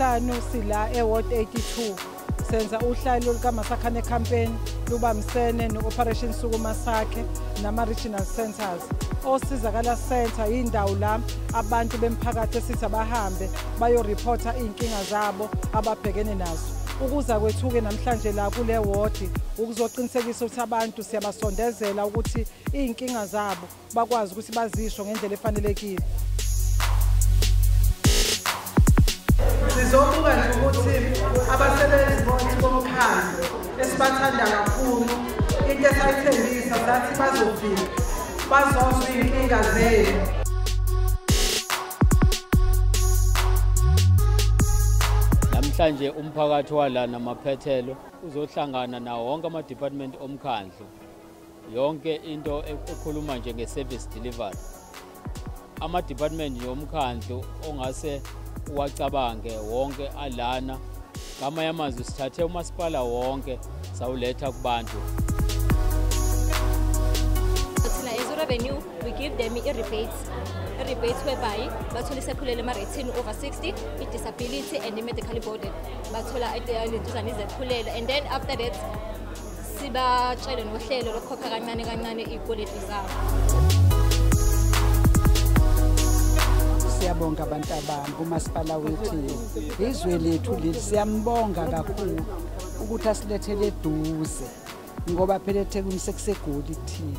NgoLwesihlanu sila eWard 82 senza uhlelo lukaMasakhane campaign lubambisene no-Operation Sukuma Sakhe nama-regional centers. Osizakala Center indawo la abantu bemphakathi esithi abahambe bayoreporta iy'nkinga zabo ababhekene nazo. Ukuza kwethu-ke namhlanje la kule ward ukuzoqinisekisa ukuthi abantu siyabasondezela ukuthi iy'nkinga zabo bakwazi ukuthi bazisho ngendlela efanelekile. Sizobuka nje ukuthi abasebenzi bonke bomkhandlu esibathanda kakhulu into esayithembisa sathi bazofika bazozwa iy'nkinga zenu. Namhlanje umphakathi wala namaphethelo uzohlangana nawo wonke ama-department omkhandlu, yonke into ekhuluma nje nge-service delivery. Ama-department yomkhandlu ongase uwacabange wonke alana, ngamanye amazwi sithathe umasipala wonke sawuletha kubantu. Thina as revenue we give them i-rebates. Rebates whereby bathola isephulelo ema-rating over 60, i-disability and i-medically boarded. Bathola lentuzana izephulelo and then after that sibatshele nohlelo lokukhokha kancane kancane iy'kweletu zabo. Siyabonga abantu abami kumasipala wethu, izwe lethu leli siyambonga kakhulu ukuthi asilethele eduze ngoba phela eThekwini sekuseGoli kuthina.